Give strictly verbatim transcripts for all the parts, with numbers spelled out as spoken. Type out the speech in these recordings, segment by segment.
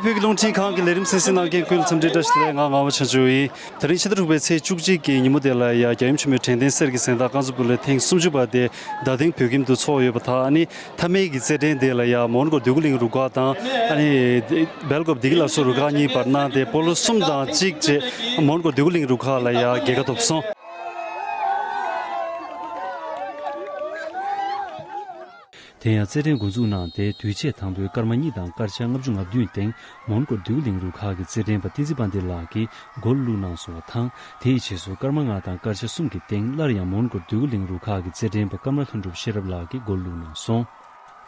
བོད་ཀྱི་རླུང་འཕྲིན་ཁང་གི་ལས་རིམ་གསན་གཟིགས་གནང་མཁན་ཀུན་ལ་འཚམས་འདྲི་བཀྲ་ཤིས་བདེ་ལེགས། ང་ངག་དབང་བྱང་ཆུབ་ཡིན། དེ་རིང་ཕྱི་ཟླ་དྲུག་པའི་ཚེས་བཅུ་གཅིག་གི་ཉིན་མོ་དེ་ལ་ཡ་རྒྱལ་ཡུམ་ཆེན་མོའི་དྲན་རྟེན་གསེར་གྱི་གཟེངས་རྟགས་རྐང་འཛིན་པུ་ལས་ཐེངས་སུམ་ཅུ་པ་དེ་རྡ་སྟེང་བོད་ཁྱིམ་དུ་འཚོགས་ཡོད་པ་དང་། ཨ་ནི་མཐའ་མའི་གི་རྩེད་འགྲན་དེ་ལ་ཡ་མོན་གྷོ་འདོད་རྒུ་གླིང་རུ་ཁག་དང་། ཨ་ནི་སྦེལ་ཀོབ་བདེ་སྐྱིད་སླར་གསོ་རུ་ཁག་གཉིས་བར་གནང་སྟེ་སྤོ་ལོ་གསུམ་དང་གཅིག་བཅས་མོན་གྷོ་འདོད་རྒུ་གླིང་རུ་ཁག་ལ་ཡ་རྒྱལ་ཁ་ཐོབ་སོང་། དེ་ཡང་རྩེད་འགྲན་འགོ་འཛུགས་གནང་སྟེ། དུས་ཆད་དང་པོའི་སྐར་མ་གཉིས་དང་སྐར་ཆ་ལྔ་བཅུ་ང་བདུན་སྟེང་མོན་གྷོ་འདོད་རྒུ་གླིང་རུ་ཁག་གི་རྩེད་འགྲན་པ་བསྟན་འཛིན་དཔལ་ལྡན་ལགས་ཀྱིས་གོལ་བླུགས་གནང་སོང་བ་དང་། དེའི་རྗེས་སུ་སྐར་མ་ལྔ་དང་སྐར་ཆ་གསུམ་གྱི་སྟེང་སླར་ཡང་མོན་གྷོ་འདོད་རྒུ་གླིང་རུ་ཁག་གི་རྩེད་འགྲན་པ་ཀརྨ་ལྷུན་གྲུབ་ཤེས་རབ་ལགས་ཀྱིས་གོལ་བླུགས་གནང་སོང་།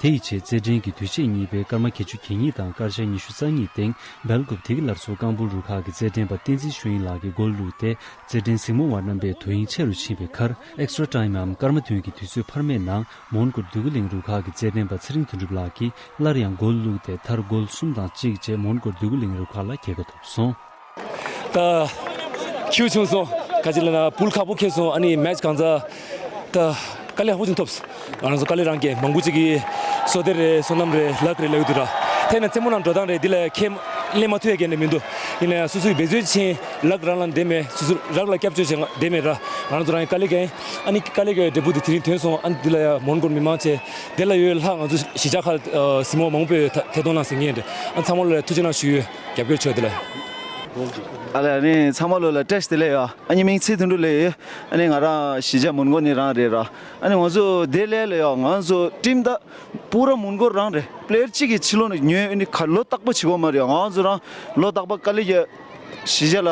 དེ་ཡི་རྗེས་རྩེད་འགྲན་གྱི་དུས་ཆད་གཉིས་པའི་སྐར་མ་བརྒྱད་ཅུ་གྱ་གཉིས་དང་སྐར་ཆ་ཉི་ཤུ་རྩ་གཉིས་སྟེང་སྦེལ་ཀོབ་བདེ་སྐྱིད་སླར་གསོ་རྐང་སྤོལ་རུ་ཁག་གི་རྩེད་འགྲན་པ་བསྟན་འཛིན་ཆོས་དབྱིངས་ལགས་ཀྱིས་གོལ་བླུགས་ཏེ། རྩེད་འགྲན་གཟིགས་མོ་བ་རྣམ་པས་དོ་དབྱིངས་ཆེ་རུ་ཕྱིན་པའི་ཁར། ཨེག་སི་ཊ་ཊའིམ་འམ་སྐར་མ་བདུན་གྱི་དུས་ཚོད་འཕར་མའི་ནང་མོན་གྷོ་འདོད་རྒུ་གླིང་རུ་ཁག་གི་རྩེད་འགྲན་པ་ཚེ་རིང་དོན་གྲུབ་ལགས་ཀྱིས་སླར་ཡང་གོལ་བླུགས་ཏེ། མཐར་གོལ་གསུམ་དང་གཅིག་བཅས་མོན་གྷོ་འདོད་རྒུ་གླིང་རུ་ཁག་ལ་རྒྱལ་ཁ་ཐོབ་སོང་། ད་ཁྱེའུ་ཆུང་སོང་། ག་ཅི་ལབ་ན་པུལ་ཁག་པོ་ཁེལ་སོང་། ཨ་ནི་མེ་ཆི་གང་ཚ་ད་དཀའ་ལས་ཁག་པོ་ཅིག་ཐོབ་སོང་། ང་རང་ཚོ་དཀའ་ལས་རང་གིས། མང་པོ་ཅིག་གིས་བསོད་བདེ་རེད། བསོད་ནམས་རེད། ལག་རེད་ལབ་ཀྱི་འདུག་ར། དེ་ན་རྩེད་མོ་ནང་འགྲོ་སྟངས་རེད། འདི་ལ་ཁེ་ལེན་མ་ཐུབ་ཡ་ག་ནས་མི་འདུག་ཡིན་ན་ཡང་སོ་སོའི་འབད་རྩོལ་བྱས། ལག་རང་ལ་འདེམས་མེད། སོ་སོ་རང་ལ་སྐྱབས་བཅོལ་བྱས་ང་འདེམས་མེད་ར། ང་རང་ཚོ་རང་གི་དཀའ་ལས་ཀྱིས། ཨ་ནི་དཀའ་ལས་ཀྱི་འབྲས་བུ་དེ་དེ་རིང་ཐོན་སོང་། ཨ་ནི་འདི་ལ་ཡ་མོན་གྷོ་མི་མང་བཅས། དེ་ལ་ཡོད་ལྷག་ང་ཚོ་གཞིས་ཆགས་ཁག་གཟིགས་མོ་མང་པོས་ཐད་གཏོང་གནང་ཟིན་མཁན་རེད། ཨ་ཚང་མ་ལོ་ལ་ཐུགས་རྗེ་གནང་ཞུ་ཡོད། རྒྱབ་སྐྱོར་ཆོག་དེ་ལ། ཨ་ལ་ནི་ཚང་མ་ལོ་ལ་བཀྲ་ཤིས་བདེ་ལེགས་ཡ། ཨ་ནི་མིང་ཚེ་དོན་གྲུབ་ལབ་ཡོད། ཨ་ནི་ང་རང་གཞིས་ཆགས་མོན་གྷོ་ནས་རང་རེད་ར། ཨ་ནི་ང་ཚོ་དེ་ལས་ལ་ཡ་ང་ཚོ་ཊིམ་ད་པུ་ར་མོན་གྷོ་རང་རེད། པི་ལེ་ཡར་གཅིག་གིས་ཕྱི་ལོགས་ནས་ཉོས། ཨ་ནི་ཁ་ལོ་རྟག་པ་བྱེད་དགོས་མ་རེད། ང་ཚོ་རང་ལོ་རྟག་པ་དཀའ་ལས་ཀྱི་གཞིས་ཆགས་ལ་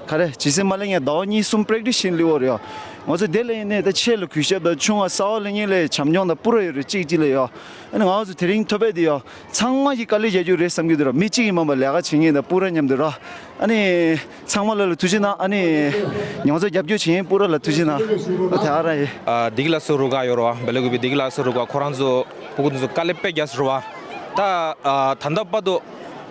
ག་རེ་ཇི་སྲིད་མ་སླེབས་ངས་ཟླ་བ་གཉིས་གསུམ་པེ་རེག་ཊི་སི་བྱས་ནས་སླེབས་པ་རེད་ཡ། ང་ཚོ་དེ་ལ་ཡིན་ནའི་ད་ཆེ་ལ་གུས་ཞབས་དང་། ཆུང་བ་གསར་པ་སླེབས་མཁན་ལ་བྱམས་སྐྱོང་དང་པུ་ར་ཡོད་རེད། གཅིག་གཅིག་ལ་ཡ། ཨ་ནི་ང་ཚོ་དེ་རིང་ཐོབ་པ་དེ་ཡ། ཚང་མ་གིས་དཀའ་ལས་རྒྱག་རྒྱུ་རེད་བསམ་གྱི་འདུག་ར། མི་གཅིག་ཡིན་མིན་པ་ལས་ཀ་བྱེད་མཁན་དང་པུ་ར་མཉམ་དུ་ར། ཨ་ནི་ཚང་མ་ལ་ལ་ཐུགས་རྗེ་གནང་། ཨ་ནི་ང་ཚོ་རྒྱབ་སྐྱོར་བྱེད་མཁན་པུ་ར་ལ་ཐུགས་རྗེ་གནང་། ཨ་དེ་ཨ་ར་ཡིན། ཨ་བདེ་སྐྱིད་སླར་གསོ་རུ་ཁག་ཡོད་རེད་བ། སྦེལ་ཀོབ་བདེ་སྐྱིད་སླར་གསོ་རུ་ཁག་ཁོ་རང་ཚོ་སྤུ་གུ་ཚོ་དཀའ་ལས་དཔེ་རྒྱག་སོང་རེད་བ། ད་ཨ་ད་ལྟ་བར་དུ་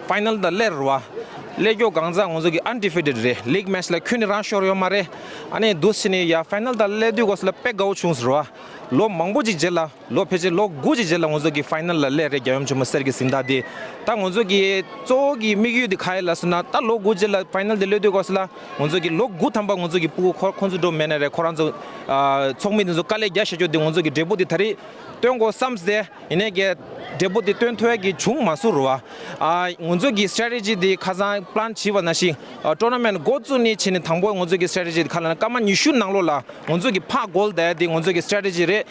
ཕའི་ནལ་དང་སླེབས་རེད་བ། སླེབས་ཀྱོག་གང་ཚ་ང་ཚོ་གི་ཨན་ཌི་ཕི་ཊེཌ་རེད། ལིག་མེ་ཆི་ལ་ཁྱོན་ནས་རང་ཤོར་ཡོད་མ་རེད། ཨ་ནི་འདུག་སེ་ནས་ཡ་ཕའི་ནལ་དང་སླེབས་དུས་སྐབས་སུ་ལ་དཔེ་དགའ་བོ་བྱུང་སོང་རེད་བ། ལོ་མང་པོ་ཅིག་རྗེས་ལ། ལོ་ཕལ་ཆེར་ལོ་དགུ་ཅིག་རྗེས་ལ་ང་ཚོ་གི་ཕའི་ནལ་ལ་སླེབས་རེད། རྒྱལ་ཡུམ་ཆེན་མོ་གསེར་གྱི་གཟེངས་རྟགས་དེ། ད་ང་ཚོ་གི་གཙོ་བོ་གི་དམིགས་ཡུལ་དེ་ག་རེ་ལབ་སོང་ན། ད་ལོ་དགུ་རྗེས་ལ་ཕའི་ནལ་དེ་སླེབས་དུས་སྐབས་སུ་ལ་ང་ཚོ་གི་ལོ་དགུ་ཐམ་པ་ང་ཚོ་གི་སྤུ་གུ་ཁོ་ཁོང་ཚོ་འགྲོ་མེད་ན་རེད། ཁོ་རང་ཚོ་ཨ་ཚོགས་མི་དེ་ཚོ་དཀའ་ལས་རྒྱག་བཞག་རྒྱུ་དེ་ང་ཚོ་གི་འབྲས་བུ་དེ་ད་རེས་སྟོན་དགོས་བསམ་སྟེ། ཡིན་ནའི་གི་འབྲས་བུ་དེ་སྟོན་ཐུབ་ཡ་གི་བྱུང་མ་སོང་རེད་བ། ཨ་ང་ཚོ་གི་སི་ཊེ་ཊེ་ཇི་དེ་ཁ་སང་པི་ལན་བྱས་པ་ནང་བཞིན། ཨ་ཊོར་ན་མེན་ཊི་འགོ་བཙུགས་ནས་བྱས་ནས་དང་པོ་ང་ཚོ་གི་སི་ཊེ་ཊེ་ཇི་དེ་ག་རེ་ལབ་ན་སྐར་མ་ཉི་ཤུ་ནང་ལོགས་ལ་ང་ཚོ་གི་ཕར་གོལ་བསྡད་ཡ་དེ་ང་ཚོ་གི་སི་ཊེ་ཊེ་ཇི་རེད།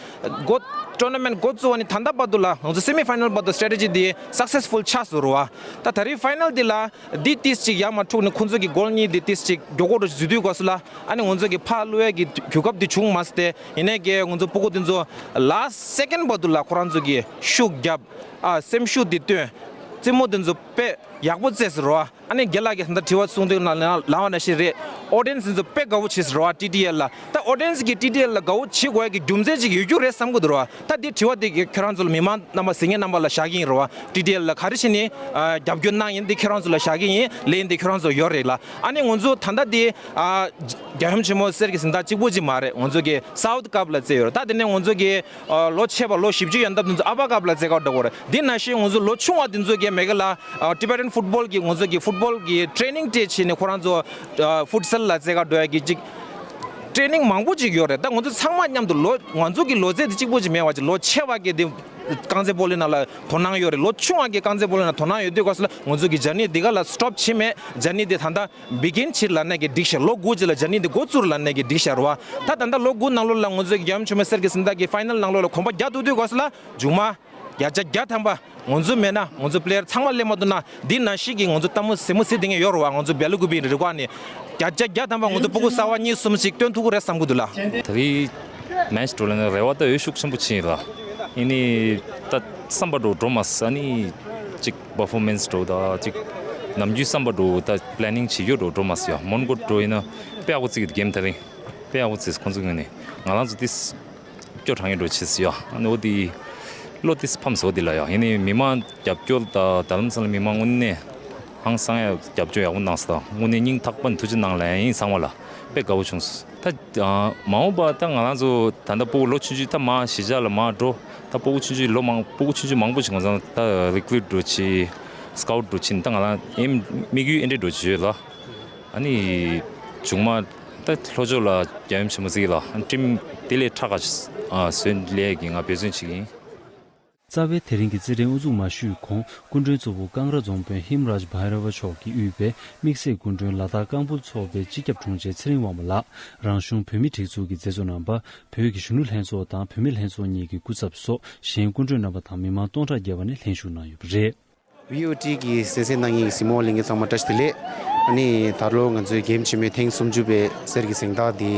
འགོ་ཊོར་ན་མེན་ཊི་འགོ་བཙུགས་པ་ནས་ད་ལྟ་བར་དུ་ལ་ང་ཚོ་སེ་མི་ཕའི་ནལ་བར་དུ་སི་ཊེ་ཊེ་ཇི་དེ་སག་སེ་སི་ཕུལ་ཆགས་སོང་རེད་བ། ད་ད་རེས་ཕའི་ནལ་དེ་ལ་འདི་ཏིས་ཅིག་ཡར་མར་འཁྲུག་ནས་ཁོང་ཚོ་གི་གོལ་གཉིས་དེ་ཏིས་ཅིག་མགྱོགས་པོ་འགྲོ་བཟོས་དུས་སྐབས་སུ་ལ། ཨ་ནི་ང་ཚོ་གི་ཕར་བླུག་ཡ་གི་གོ་སྐབས་དེ་བྱུང་མ་སོང་སྟེ། ཡིན་ནའི་གི་ང་ཚོ་སྤུ་གུ་དེ་ཚོ་ལཱ་སི་སེ་ཀེན་ཌི་བར་དུ་ལ་ཁོ་རང་ཚོ་གི་ཤུགས་རྒྱབ། ཨ་སེམས་ཤུགས་དེ་བཏོན། རྩེད་མོ་དེ་ཚོ་དཔེ་ཡག་པོ་རྩེས་སོང་རེད་བ། ཨ་ནི་རྒན་ལགས་ཀྱིས་ད་ལྟ་དྲི་བ་གསུངས་དུས་ནང་ལ་ལབ་པ་ནང་བཞིན་རེད། ཨོ་ཌི་ཡེན་སི་དེ་ཚོ་དཔེ་དགའ་བོ་བྱས་སོང་རེད་བ། ཊི་ཌི་ཨེལ་ལ། ད་ཨོ་ཌི་ཡེན་སི་གིས་ཊི་ཌི་ཨེལ་ལ་དགའ་བོ་བྱེད་དགོས་ཡ་གི་རྒྱུ་མཚན་ཅིག་ཡོད་རྒྱུ་རེད་བསམ་གྱི་འདུག་རེད་བ། ད་འདི་དྲི་བ་དེ་ཁྱེད་རང་ཚོ་ལ་མི་མང་རྣམ་པ་གཟིགས་མཁན་རྣམ་པ་ལ་བཞག་གི་ཡིན་རེད་བ། ཊི་ཌི་ཨེལ་ལ་ག་རེ་བྱས་ནས་ཨ་རྒྱབ་སྐྱོར་གནང་ཡིན། འདི་ཁྱེད་རང་ཚོ་ལ་བཞག་གི་ཡིན། ལན་འདི་ཁྱེད་རང་ཚོ་ཡོད་རེད་ལ། ཨ་ནི་ང་ཚོ་ད་ལྟ་འདི་ཨ་རྒྱལ་ཡུམ་ཆེན་མོ་གསེར་གྱི་གཟེངས་རྟགས་གཅིག་པོ་ཅིག་མ་རེད། ང་ཚོ་གི་སའུཐ་ཀབ་ལ་རྩེས་ཡོད་རེད། ད་དེ་ནས་ང་ཚོ་གི་ཨ་ལོ་ཆེ་བ་ལོ་བཞི་བཅུ་ཡན་འདབ་དེ་ཚོ་ཨ་པར་ཀབ་ལ་རྩེ་ག་འགྲོ་གི་རེད། འདི་ནང་བཞིན་ང་ཚོ་ལོ་ཆུང་བ་དེ་ཚོ་གི་མེ་ག་ལ་ཨ་ཊི་བེ་ཊན་ཕུཊ་བོལ་གི་ང་ཚོ་གི་ཕུཊ་བོལ་གི་ཊི་རེ་ནིང་སྤྲད་བྱས་ནས་ཁོ་རང་ཚོ་ཨ་ཕུཊ་སལ་ལ་རྩེ་ག་འགྲོ་ཡ་གི་ཅིག་ཊི་རེ་ནིང་མང་པོ་ཅིག་ཡོད་རེད། ད་ང་ཚོ་ཚང་མ་མཉམ་དུ་ལོ་ང་ཚོ་གི་ལོ་ཚད་དེ་གཅིག་པོ་ཅིག་མེད་པ་ཅིག་ལོ་ཆེ་བ་གི་དེ་རྐང་རྩེད་སྤོ་ལོའི་ནང་ལ་དོ་སྣང་ཡོད་རེད། ལོ་ཆུང་བ་གི་རྐང་རྩེད་སྤོ་ལོའི་ནང་དོ་སྣང་ཡོད་དུས་སྐབས་སུ་ལ་ང་ཚོ་གི་ཇར་ནི་འདི་ག་ལ་སི་ཊོབ་བྱེད་མེད། ཇར་ནི་འདི་ད་ལྟ་བི་གིན་བྱེད་ལབ་ནས་གི་འགྲིག་ཤག་ལོ་དགུ་ཅིག་ལ་ཇར་ནི་འདི་འགོ་བཙུགས་ལབ་ནས་གི་འགྲིག་ཤག་རེད་བ། ད་ད་ལྟ་ལོ་དགུ་ནང་ལོགས་ལ་ང་ཚོ་གི་རྒྱལ་ཡུམ་ཆེན་མོ་གསེར་གྱི་གཟེངས་རྟགས་ཀྱི་ཕའི་ནལ་ནང་ལོགས་ལ་གོམ་པ་རྒྱག་ཐུབ་དུས་སྐབས་སུ་ལ་མཇུག་མ་བརྒྱ་ཆ་བརྒྱ་ཐམ་པ་ང་ཚོ་མེད་ན་ང་ཚོ་པི་ལེ་ཡར་ཚང་མ་སླེབས་མ་ཐུབ་ན་འདི་ནང་བཞིན་གི་ང་ཚོ་ལྟད་མོ་གཟིགས་མོ་གཟིགས་བསྡད་མཁན་ཡོད་རེད་བ། ང་ཚོ་སྦེལ་ཀོབ་པའི་རི་ཁོག་ནས་བརྒྱ་ཆ་བརྒྱ་ཐམ་པ་ང་ཚོ་སྤུ་གུ་གསར་པ་གཉིས་གསུམ་ཞིག་སྟོན་ཐུབ་ཀྱི་རེད་བསམ་གྱི་འདུག་ལ། ད་རེས་མེ་ཆི་འགྲོ་ལབ་ན་རེ་བ་ད་འོས་ཤུགས་ཆེན་པོ་ཕྱིན་ཡོད་ལ། ཡིན་ནའི་ད་བསམ་པ་འདྲ་འགྲོ་མ་སོང་། ཨ་ནི་ཅིག་པར་ཕོར་མེན་སི་འདྲ་ད་ཅིག་ནམ་རྒྱུན་བསམ་པ་འདྲ་ད་པི་ལེ་ནིང་བྱེད་རྒྱུ་འདྲ་འགྲོ་མ་སོང་ཡ། མོན་གྷོ་འགྲོ་ཡིན་ན་དཔེ་ཡག་པོ་བརྩི་གི་འདུག་གེམ་དེ་རིང་དཔེ་ཡག་པོ་བརྩིས། ཁོང་ཚོ་ངོས་ནས་ང་རང་ཚོ་ཏིས་སྐྱོ་དྲགས་ཡོད་འགྲོ་བྱེད་སྲིད་ཡ། ཨ་ནི་འོ་དེ་བློ་ཏིས་ཕམ་སོང་འོ་དེ་ལ་ཡ། ཡིན་ནའི་མི་མང་རྒྱབ་སྐྱོར་དང་རྡ་རམ་ས་ལ་མི་མང་དངོས་གནས་ཧང་སང་ཡ་རྒྱབ་སྐྱོར་ཡག་པོ་གནང་སོང་། དངོས་གནས་སྙིང་ཐག་པ་ནས་ཐུགས་རྗེ་གནང་ལབ་ཡ་ཡིན། ཚང་མ་ལ་དཔེ་དགའ་པོ་བྱུང་སོང་། ད་མ་འོངས་པ་ད་ང་རང་ཚོ་ད་ལྟ་སྤུ་གུ་ལོ་ཆུང་ཆུང་ད་མར་གཞིས་ཆགས་ལ་མར་འགྲོ། ད་སྤུ་གུ་ཆུང་ཆུང་ལོ་མང་སྤུ་གུ་ཆུང་ཆུང་མང་པོ་ཞིག་ང་ཚོ་ད་རི་ཀུ་རུཊ་འགྲོ་བྱེད། སི་ཀའུ་ཊི་འགྲོ་ཕྱིན་ད་ང་ལ་ཨེམ་དམིགས་ཡུལ་ཨེ་འདྲས་འགྲོ་བྱོས་ལ། ཨ་ནི་མཇུག་མ་ད་ལྷོ་ཕྱོགས་ལ་རྒྱལ་ཡུམ་ཆེན་མོ་གཟིགས་ལ། ཨ་ནི་ཊིམ་དེ་ལས་ཁྲག་ག་བཟོས་ལས་ཀྱི་ང་འབད་བརྩོན་བྱེད་ཀྱི་ཡིན། རྩ་བའི་དེ་རིང་གི་རྩེད་འགྲན་དབུ་འཛུགས་མ་ཞུས་གོང་། སྐུ་མགྲོན་གཙོ་བོ་ཀང་ར་རྫོང་དཔོན་ཧིམ་རཱཇ་བྷའི་ར་བ་མཆོག་གིས་དབུས་པའི་དམིགས་བསལ་སྐུ་མགྲོན་ལ་དྭགས་ཀང་ཕུལ་ཚོགས་པའི་སྤྱི་ཁྱབ་དྲུང་ཆེ་ཚེ་རིང་དབང་མོ་ལགས། རང་གཞུང་བོད་མིའི་སྒྲིག་འཛུགས་ཀྱི་མཛད་གཙོ་རྣམ་པ། བོད་ཀྱི་གཞོན་ནུ་ལྷན་ཚོགས་དང་བུད་མེད་ལྷན་ཚོགས་གཉིས་ཀྱི་སྐུ་ཚབ་སོགས་གཞན་སྐུ་མགྲོན་རྣམ་པ་དང་མི་མང་སྟོང་ཕྲག་བརྒལ་བ་ནས་ལྷན་ཞུགས་གནང་ཡོད་པ་རེད། བྷི་ཨོ་ཊི་གི་གསན་གཟིགས་གནང་མཁན་གྱི་གཟིགས་མོ་བ་ལྷན་རྒྱས་ཚང་མ་བཀྲ་ཤིས་བདེ་ལེགས། ཨ་ནི་ད་ལོ་ང་ཚོའི་རྒྱལ་ཡུམ་ཆེན་མོའི་ཐེངས་སུམ་ཅུ་པའི་གསེར་གྱི་གཟེངས་རྟགས་འདི་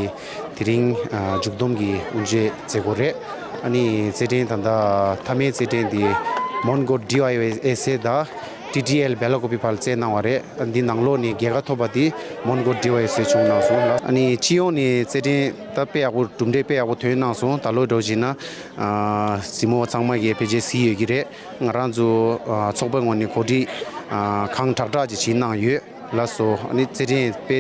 དེ་རིང་ཨ་མཇུག་བསྡོམས་ཀྱི་དབུ་འབྱེད་མཛད་སྒོ་རེད། ཨ་ནི་རྩེད་འགྲན་ད་ལྟ་མཐའ་མའི་རྩེད་འགྲན་འདི་མོན་གྷོ་ཌི་ཝའི་ཨེསི་ཨེ་དང་ཊི་ཊི་ཨེལ་སྦེ་ལ་ཀོ་པི་བར་རྩེད་གནང་བ་རེད། འདི་ནང་ལོགས་ནས་རྒྱལ་ཁ་ཐོབ་པ་འདི་མོན་གྷོ་ཌི་ཝའི་ཨེསི་ཨེ་བྱུང་གནང་སོང་། ཨ་ནི་སྤྱི་ཡོངས་ནས་རྩེད་འགྲན་ད་དཔེ་ཡག་པོ་གྲུབ་འབྲས་དཔེ་ཡག་པོ་ཐོན་གནང་སོང་། ད་ལོ་འདྲ་བོ་བྱས་ན་ཨ་གཟིགས་མོ་བ་ཚང་མ་གིས་ཕལ་ཆེར་གཟིགས་ཡོད་ཀྱི་རེད། ང་རང་ཚོ་ཨ་ཚོགས་པའི་ངོས་ནས་གོ་སྒྲིག་ཨ་གང་དྲག་དྲག་ཅིག་བྱེད་གནང་ཡོད། ལགས་སོ། ཨ་ནི་རྩེད་འགྲན་དཔེ་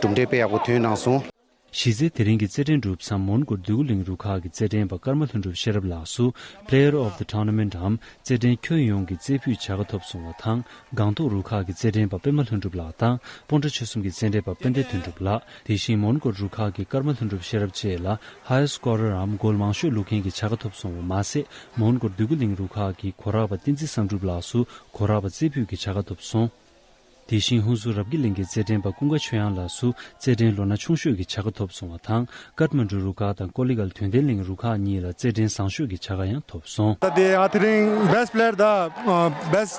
གྲུབ་འབྲས་དཔེ་ཡག་པོ་ཐོན་གནང་སོང་། གཞི་རྩའི་དེ་རིང་གི་རྩེད་འགྲན་གྲུབ་མཚམས། མོན་གྷོ་འདོད་རྒུ་གླིང་རུ་ཁག་གི་རྩེད་འགྲན་པ་ཀརྨ་ལྷུན་གྲུབ་ཤེས་རབ་ལགས་སུ་Player of the Tournament འམ་རྩེད་འགྲན་ཁྱོན་ཡོངས་ཀྱི་རྩེ་ཕུད་བྱ་དགའ་ཐོབ་སོང་བ་དང་། སྒང་ཏོག་རུ་ཁག་གི་རྩེད་འགྲན་པ་པད་མ་ལྷུན་གྲུབ་ལགས་དང་། སྤོན་ཊ་ཆོལ་གསུམ་གྱི་རྩེད་འགྲན་པ་དཔལ་ལྡན་དོན་གྲུབ་ལགས། དེ་བཞིན་མོན་གྷོ་རུ་ཁག་གི་ཀརྨ་ལྷུན་གྲུབ་ཤེས་རབ་བཅས་ལ་High Scorer འམ་གོལ་མང་ཤོས་བླུག་མཁན་གྱི་བྱ་དགའ་ཐོབ་སོང་བ་མ་ཟད། མོན་གྷོ་འདོད་རྒུ་གླིང་རུ་ཁག་གི་གོ་རག་པ་བསྟན་འཛིན་བསམ་གྲུབ་ལགས་སུ་གོ་རག་པ་རྩེ་ཕུད་ཀྱི་བྱ་དགའ་ཐོབ་སོང་། དེ་བཞིན་ཧུན་སུར་རབ་རྒྱས་གླིང་གི་རྩེད་འགྲན་པ་ཀུན་དགའ་ཆོས་དབྱངས་ལགས་སུ་རྩེད་འགྲན་ལོ་ན་ཆུང་ཤོས་ཀྱི་བྱ་དགའ་ཐོབ་སོང་བ་དང་། ཀཏ་མན་ཌུ་རུ་ཁག་དང་ཀོ་ལི་གྷལ་དོན་ལྡན་གླིང་རུ་ཁག་གཉིས་ལ་རྩེད་འགྲན་བཟང་ཤོས་ཀྱི་བྱ་དགའ་ཡང་ཐོབ་སོང་། ད་དེ་ང་དེ་རིང་Best Player དང་Best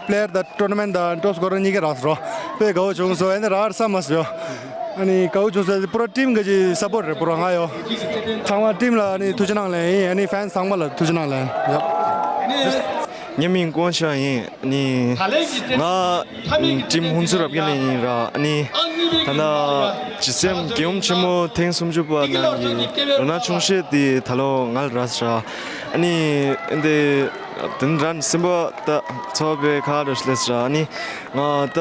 Player དང་Tournament དང་Top Scorer གཉིས་ཀ་རག་སོང་། དཔེ་དགའ་བོ་བྱུང་སོང་། ཨ་ནི་རག་ས་མ་སོང་། ཨ་ནི་དགའ་བོ་བྱུང་སོང་། པུ་ར་ཊིམ་ག་ཅིག་སཔོར་ཊི་རེད། པུ་ར་ང་ཡོ་ཚང་མ་ཊིམ་ལ་ཨ་ནི་ཐུགས་རྗེ་གནང་ལེ་ཡིན། ཨ་ནི་ཕེན་སི་ཚང་མ་ལ་ཐུགས་རྗེ་གནང་ལེ་ཡིན། ངའི་མིང་ཀོང་ཤ་ཡིན། ནི་ང་ཊིམ་ཧུན་སུར་རབ་རྒྱས་ནས་ཡིན་ར། ནི་ད་ལྟ་ཇི་སེམ་རྒྱལ་ཡུམ་ཆེན་མོ་ཐེངས་སུམ་ཅུ་པ་ནང་གི་ལོ་ན་ཆུང་ཤོས་དེ་ད་ལོ་ང་ལ་རག་ར། ནི་འདི་དེ་རང་སེམས་པ་ད་ཚོ་བའི་ཁ་ར་ཤི་ལེས་ར། ནི་ང་ད་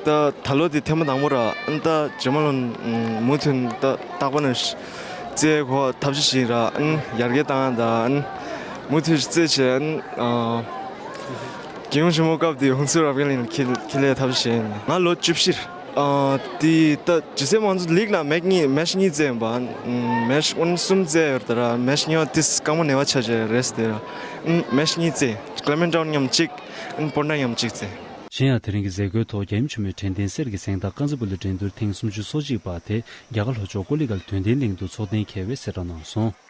ད་ད་ལོ་དེ་ཐེངས་མ་དང་པོ་ར། ད་རྗེས་མ་ལོ་མུ་མཐུད་ད་རྟག་པ་ནས་རྩེད་གོ་ཐབས་ཤེས་བྱེད་ར། ཨན་ཡར་རྒྱས་བཏང་ཡ་ད་ཨན་མུ་མཐུད་རྩེད་བྱེད། ཨན་ཨ་རྒྱལ་ཡུམ་ཆེན་མོ་སྐབས་དེ་ཧུན་སུར་རབ་རྒྱས་གླིང་ལ་ཁྱེར་ཁྱེར་ལས་ཐབས་ཤེས་བྱེད། ང་ལོ་བཅུ་བཞི་རེད། ཨ་དེ་ད་ཇི་སེམ་ང་ཚོ་ལིག་ལ་མེཆ་གཉིས་མེཆ་གཉིས་རྩེད་ཡིན་པ། ཨན་མེཆ་ཨན་གསུམ་རྩེད་ཡོད་ད་ར། མེཆ་གཉིས་པ་དེ་རྐང་པ་ན་བ་ཆགས་བྱས་རེས་ཏེ་ར། ཨན་མེཆ་གཉིས་རྩེད། ཀ་ལེ་མན་ཊའུན་མཉམ་གཅིག་ཨན་པོན་ཊ་མཉམ་གཅིག་རྩེད། གཞན་ཡང་དེ་རིང་གི་མཛད་སྒོའི་ཐོག་རྒྱལ་ཡུམ་ཆེན་མོའི་དྲན་རྟེན་གསེར་གྱི་གཟེངས་རྟགས་ཀ་ཛི་པུ་ལི་འགྲན་བསྡུར་ཐེངས་སུམ་ཅུ་སོ་གཅིག་པ་དེ་རྒྱ་གར་ལྷོ་ཕྱོགས་ཀོ་ལི་གྷལ་དོན་ལྡན་གླིང་དུ་ཚོགས་གཏན་འཁེལ་བའི་གསལ་བསྒྲགས་གནང་སོང་།